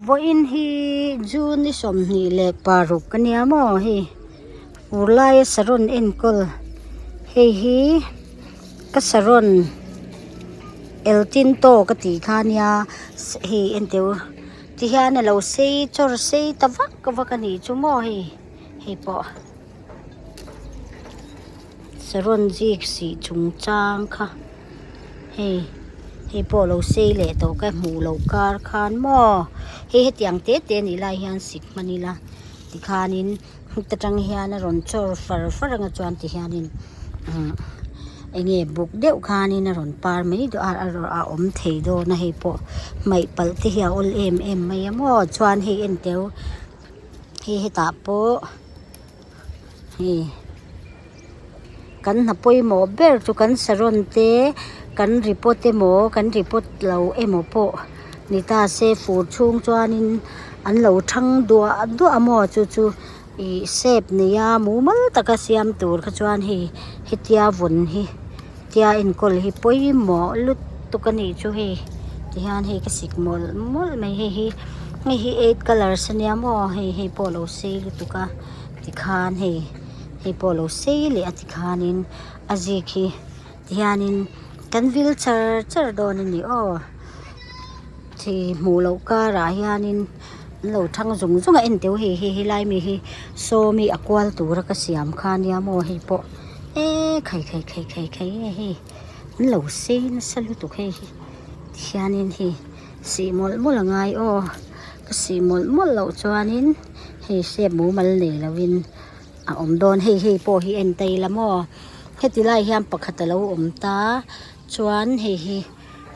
Vawiin hi June ni 26 a nia maw hei fur laia saron enkawl hei hi ka saron el tinto ka tih kha a nia hei enteh u tihian a lo sei chawr sei ta vak vak a nih chu maw hei hei pawh. Saron zik sih chung chang kha hei hei pawh lo sei leh tawh ka hmuh loh kar khan maw hei hetiang te te anih lai hian sik hman ila tikhanin heta tang hian a rawn chawr far far anga chuan tihianin umm eng nge buk deuh khanin a rawn par mai duh a a awm thei dawn a hei pawh hmaih palh te hi a awl em em mai a maw chuan hei en teu hei hetah pawh. Hei kan hna pawimawh ber chu kan saron te kan report emaw kan report lo emaw pawh ni ta se fur chhung chuanin an lo thang duah duah a maw chu chu ih shape neia mumal taka siam tur kha chuan hei hetia vawn hi tia enkawl hi pawimawh lutuk a nih chu hei tihian hei ka sik mawlh mawlh mai hei hi hei hi eight colours ania maw hei hei pawh a lo sei lutuk a tikhan hei hei pawh a lo sei leh a tikhanin a zik hi tihianin kan vil char char dawn a ni aw thi hmuh loh karah hianin an lo thang zung zung a en teuh hei hi helai mi hi sawmi a kual tura ka siam kha ania maw hei pawh eee khai khai khai khai khai nge hei an lo sei nasa lutuk hei hi tihianin hei sih mawlh mawlh a ngai aw ka sih mawlh mawlh loh chuanin hei step mumal nei lovin a awm dawn hei hei pawh hi en ta ila maw heti lai hian pakhat a lo awm ta chuan hei hi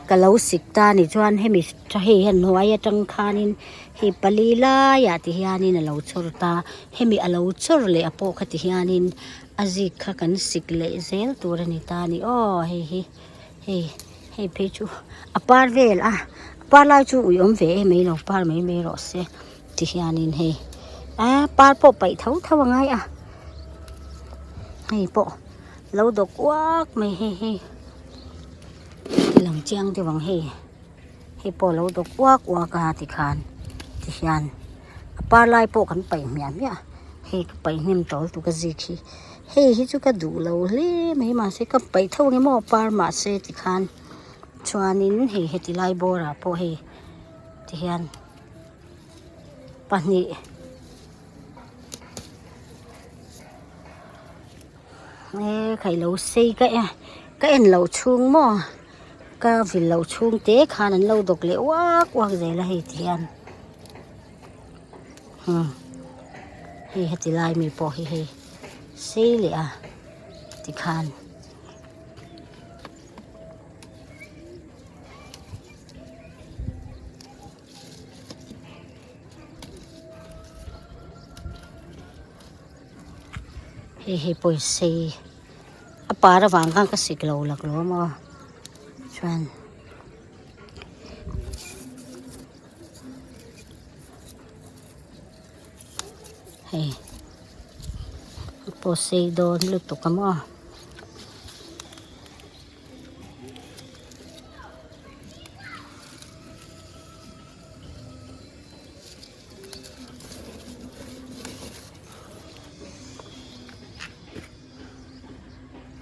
ka lo sik ta a nih chuan hemi hei hian hnuai atang khanin hei pali laiah ti hianin a lo chawr ta hemi a lo chawr leh a pawh kha ti hianin a zik kha kan sik leh zel tur a ni ta a ni aw hei hi hei hei phei chu a par vel a a par lai chu ui awm ve em mai lo par mai mai rawh se ti hianin hei a par pawh paih tho tho a ngai a hei pawh lo dawk uak mai hei hi lang chiang deuh ang hei hei pawh lo dawk uak uak a tikhan tihian a par lai pawh kan paih hmiah hmiah hei ka paih hnem tawl tuk a zik hi hei hi chu ka duh lo hle mai mahse ka paih tho ang emaw par mahse tikhan chuanin hei heti lai bawrah pawh hei tihian pahnih. He kha ilo sei ka e ka en loh chhung maw ka vil loh chhung te khan an lo dawk leh uak uak zel a hei ti hian umm hei heti lai mi pawh hi hei sei leh a tikhan. Hei hi pawisa hi a par avang khan ka sik lo lak lo maw chuan hei pawh sei dawn lutuk a maw.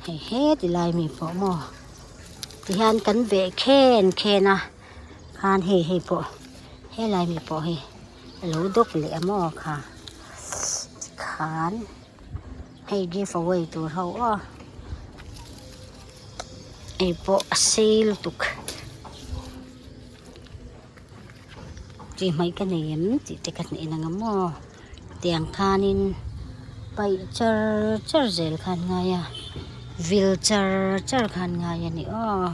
Hei heti lai mi pawh maw tihian kan veh khen khen a khan hei hei pawh helai mi pawh hi a lo dawk leh a maw kha tikhan hei give away tur ho aw hei pawh a sei lutuk. Tih hmaih ka nei em tih te ka hne nang a maw tiang khanin paih char char zel khan ngai a vil char char khan ngai a ni aw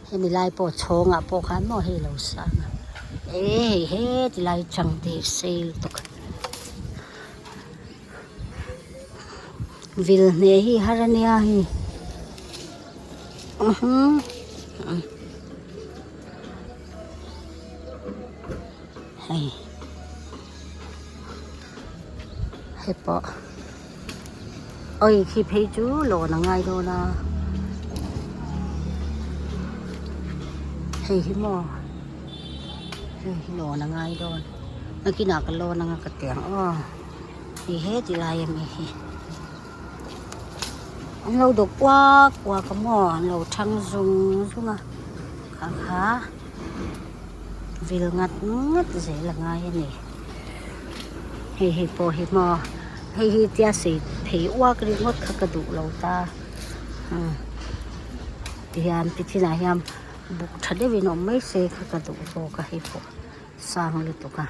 hemi lai pawh chhawngah pawh khan maw hei lo sang a e hei heti lai chang te hi sei lutuk vil hne hi har a nia hei hei hei pawh awi khi phei chu lawn a ngai dawn a hei hi maw. Hei hi lawn a ngai dawn nakinah ka lawn anga ka ti ang aw hei he ti lai ami hi an lo dawk uak uak a maw an lo thang zung zung a kha kha vil ngat ngat zel a ngai a ni hei hei pawh hi maw hei hi tia sei phei uak ringawt kha ka duh lo ta tihian tichinah hian. Buk tha deuhin awm mai se kha ka duh zawk a hei pawh sang lutuk a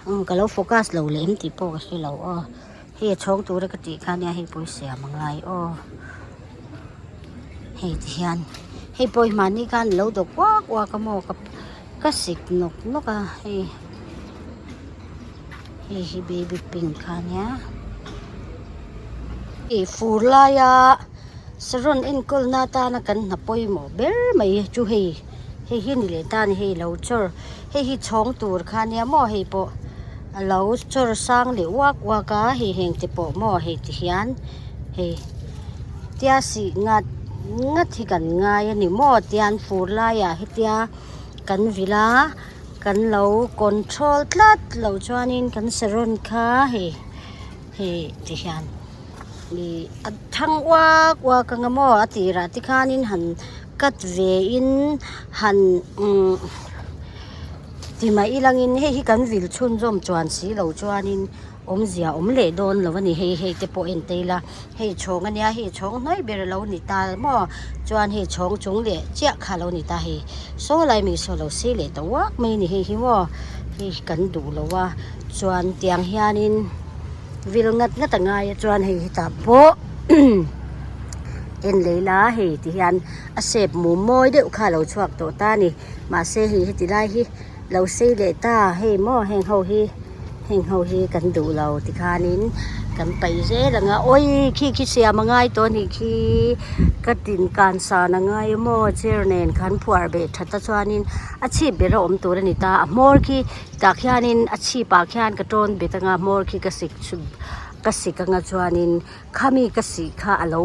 umm ka lo focus lo leh em tih pawh ka hre lo aw hei a chhawng tura ka tih kha nia hei pawh hi siam a ngai aw hei ti hian hei pawh hi mahni khan a lo dawk uak uak a maw ka ka sik nawk nawk a hei hei hi baby pink kha nia ih fur laia. Saron enkawlna atana kan hna pawimawh ber mai chu hei hei hi a ni leh ta a ni hei lo chawr hei hi chhawng tur kha ania maw hei pawh a lo chawr sang leh uak uak a hei heng te pawh maw hei ti hian hei tia sih ngat ngat hi kan ngai a ni maw tian fur laiah hetia kan vil a kan lo control tlat loh chuanin kan saron kha hei hei ti hian. Ih a thang uak uak ang a maw a tirah te khanin han cut ve in han umm ti mai ilangin hei hi kan vil chhunzawm chuan si lo chuanin awmzia awm leh dawn lo a ni hei hei te pawh en ta ila hei chhawng ania hei chhawng hnuai ber a lo ni ta maw chuan hei chhawng chung leh chiah kha a lo ni ta hei saw lai mi saw lo sei leh ta uak mai a ni hei hi maw hei hi kan duh lo a chuan tiang hianin. Vil ngat ngat a ngai a chuan hei hetah pawh en leh ila hei ti hian a shape mum mawi deuh kha a lo chhuak tawh ta a ni mahse hei heti lai hi lo sei leh ta hei maw heng ho hi heng ho hi kan duh lo tikhanin kan paih zel ang a awii khi khi siam a ngai tawh a nih khi ka tin kan san a ngai a maw chair nen khan phuar beh that a chuanin a chhip ber a awm tur a ni ta a hmawr khi. Tah khianin a chhipah khian ka tawn bet anga hmawr khi ka sik ka sik anga chuanin khami ka sih kha a lo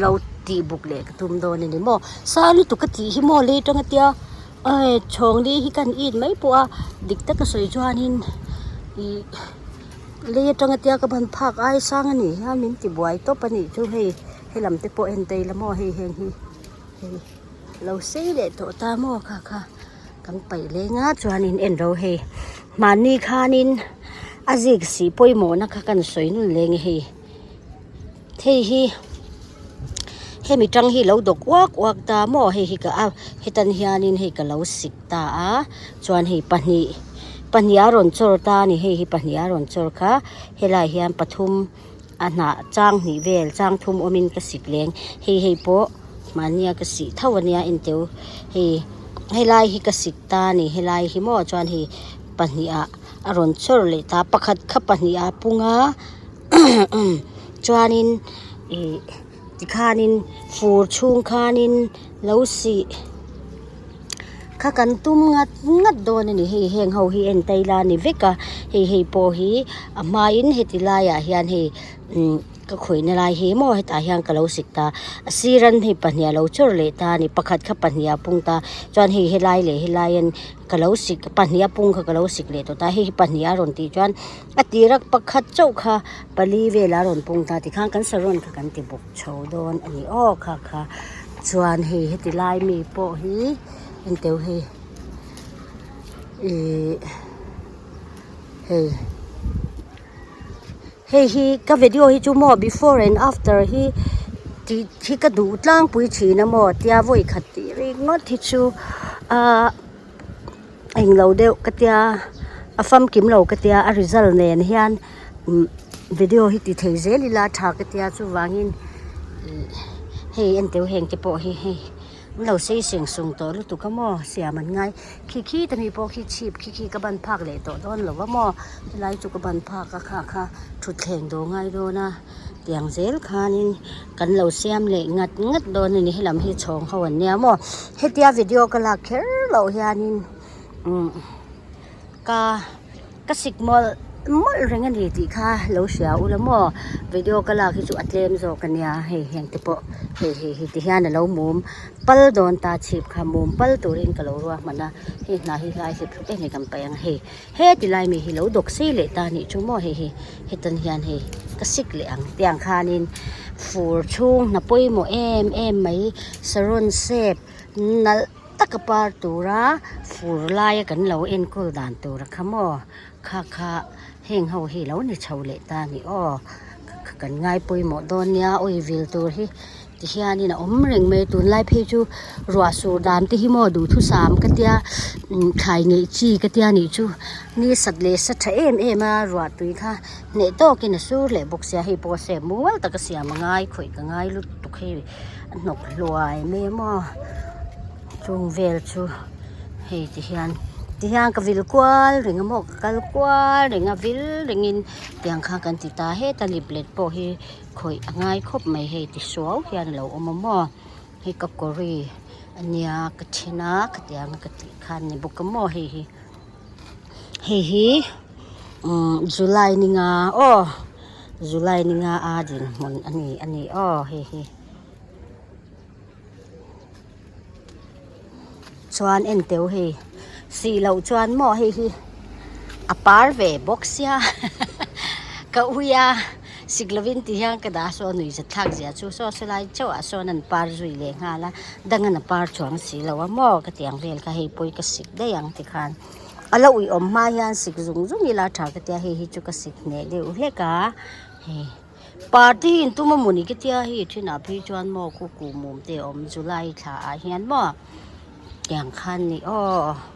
lo tih buk leh ka tum dawn a ni maw sa lutuk ka tih hi maw lei atanga tia ae chhawng li hi kan it mai pawh a dik taka sawi chuanin ih lei atanga tia ka ban phak ai sang a nih hian min ti buai tawp a nih chu hei helam te pawh en ta ila maw hei heng hi hei lo sei leh tawh ta maw kha kha. Kan paih leng a chuanin en ro hei mahni khanin a zik sih pawimawhna kha kan sawi nun leng e hei hei hi hemi tang hi lo dawk uak uak ta maw hei hi ka a hetan hianin hei ka lo sik ta a chuan hei pahnih pahnih a rawn chawr ta a ni hei hi pahnih a rawn chawr kha helaiah hian pathum a hnah chang hnih vel chang thum awmin ka sik leng hei hei pawh. Mahnia ka sih tho ania enteu hei helai hi ka sik ta a ni helai hi maw chuan hei pahnih ah a rawn chawr leh ta pakhat kha pahnih ah a pung a chuanin ih tikhanin fur chhung khanin lo sih kha kan tum ngat ngat dawn a ni hei heng ho hi en ta ila a ni vek a hei hei pawh hi a hmain heti laiah hian hei umm. Ka khawihna lai hi maw hetah hian ka lo sik ta a sir an hei pahnih a lo chawr leh ta a ni pakhat kha pahnih a pung ta chuan hei helai leh helai an ka lo sik pahnih a pung kha ka lo sik leh tawh ta hei hi pahnih a rawn tih chuan a tira pakhat chauh kha pali velah a rawn pung ta tikhan kan saron kha kan ti bawk chho dawn a ni aw kha kha chuan hei heti lai mi pawh hi enteu hei ihh hei. Hei hi ka video hi chu maw before and after hi tih hi ka duh tlangpui thin a maw tia vawi khat tih ringawt hi chu ahh englo deuh ka tia a famkim lo ka tia a result nen hian umm video hi ti thei zel ila a tha ka tia chuvangin ih hei enteu heng te pawh hi hei. An lo sei seng sung tawh lutuk a maw siam an ngai khi khi te mi pawh khi chhip khi khi ka ban phak leh tawh dawn lo va maw helai chu ka ban phak a kha kha thutthleng dawh ngai dawn a tiang zel khanin kan lo siam leh ngat ngat dawn a ni helam hi chhawng ho an nia maw hetia video ka lak kher loh hianin umm ka ka sik mawlh. mawlh reng a ni tih kha lo hria ula maw video ka lak hi chu a tlem zawk a nia hei heng te pawh hei hei hei ti hian a lo mum pal dawn ta chhip kha mum pal turin ka lo ruahman a hei hna hi hlai hlep hlep em em kan paih ang hei heti lai mi hi lo dawk sei leh ta nih chu maw hei hi hetan hian hei ka sik leh ang tiang khanin fur chhung hna pawimawh em em mai saron sep nalh taka par tura fur laia kan lo enkawl dan tur a kha maw kha kha heng ho hi lo ni chho leh ta a ni aw kan ngai pawimawh dawn nia awi vil tur hi ti hianin a awm reng mai a tunlai phei chu ruah sur dan te hi maw duhthusam ka tia umm thlai ngeih chi ka tia nih chu ni sat leh sa tha em em a ruah tui kha hneh tawkin a sur leh bawk sia hei pawh sep mual taka siam a ngai khawih ka ngai lutuk hei a hnawk hluai mai a maw chung vel chu hei ti hian ti hian ka vil kual reng a maw ka kal kual reng a vil rengin tiang kha kan ti ta heta lip let pawh hi khawih a ngai khawp mai hei ti suau hian a lo awm a maw hei ka kawri a nia ka then a khatiang a ka tih khan a ni bawk a maw hei hi hei hi umm july ni nga aw july ni nga a dinhmun a ni a ni aw hei hi. Chuan en teuh hei sih loh chuan maw hei hi a par ve bawk sia ka ui a sik lovin ti hian ka dah a saw nuih zat thlak zia chu saw saw lai chauh ah sawn an par zui leh nghal a dang an a par chuang si lo a maw ka tiang vel kha hei pawh hi ka sik daih ang tikhan a lo uiawm hma hian sik zung zung ila tha ka tia hei hi chu ka sik hneh deuh hlek a hei. Party in tum a mawni ka tia hei thinah phei chuan maw kuku mum te a awm July thla ah hian maw tiang khan ni aw.